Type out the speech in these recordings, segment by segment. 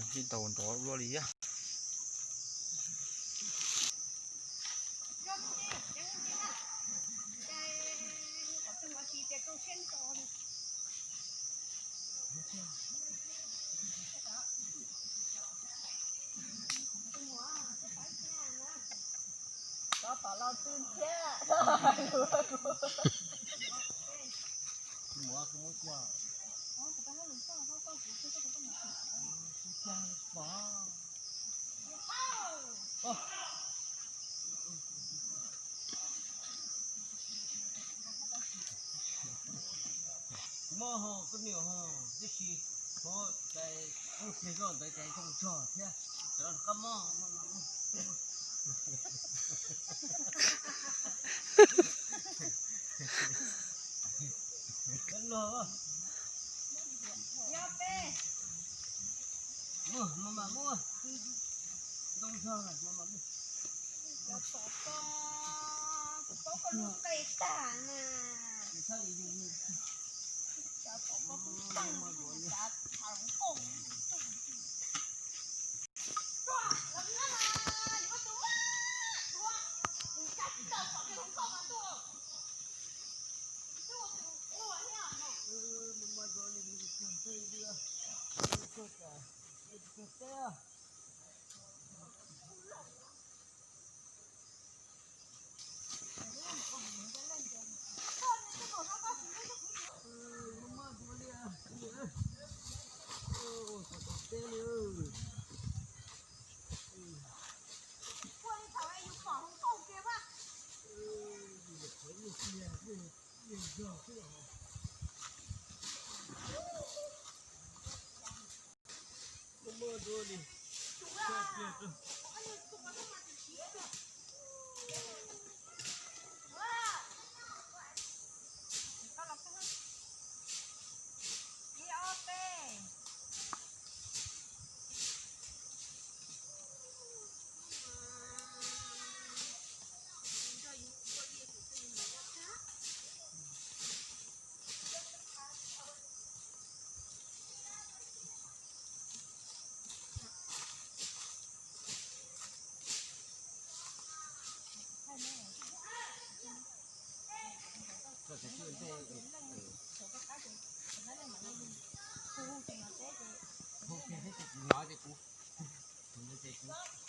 Tsis tau nrov luaj li thiab. Mob ho koj niam ho, tab sis ho cais kuj pliag zoj ntawd cais zoo zog thiab, cov qab mob. Muaj, muaj mas muaj. Zoo zog mas muaj mas muaj. Cov tom koj, kuv paub koj lub qe tag na. Cov tom koj kuj tag, cas tham hluas nkauj.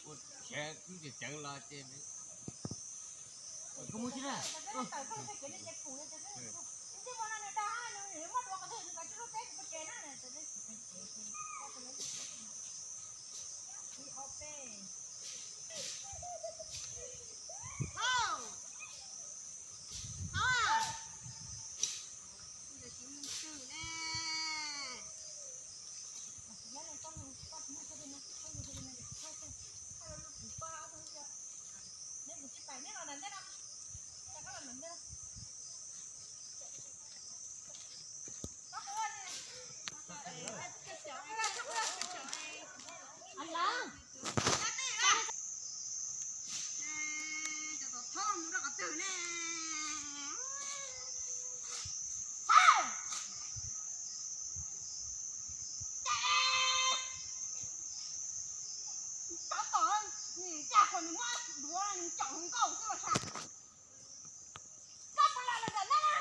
Ua siav kub tseem ceev los ces koj mus tsis na. Cov tom, nim caj qhov nws muab duav nws caum hluas nkauj xwb los sas. Koj puas los los ntawm no na?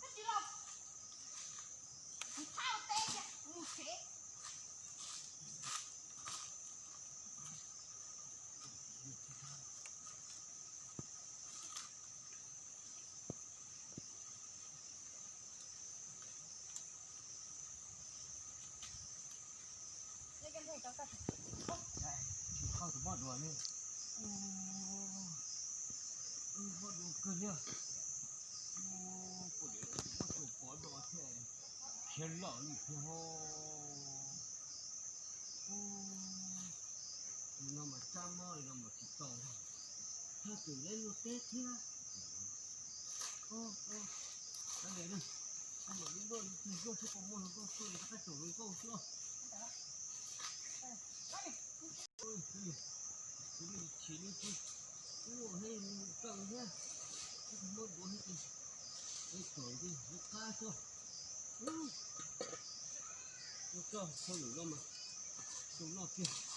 Koj tsis los, kuv thauj teb cia kuv mus tsev. Tsis qhov tus mob dua li. Mob dua kawg li. Pom dua thiab, khiav lom li thiab ho. Li no mas tsab mob li no mas tsis tau. Thaj twm leb luag teb thiab. Koj niam, koj mam li noj ib pliag, noj xwb, koj muaj hluas nkauj xwb, koj txhob tsaum hluas nkauj xwb. Kuv chim li tis, kuv thiaj li kawg thiab, kuv muab duav thiab tis, ib txhis tis lub qab tso, ua tso hauj lwm no mas, tus noj kiag.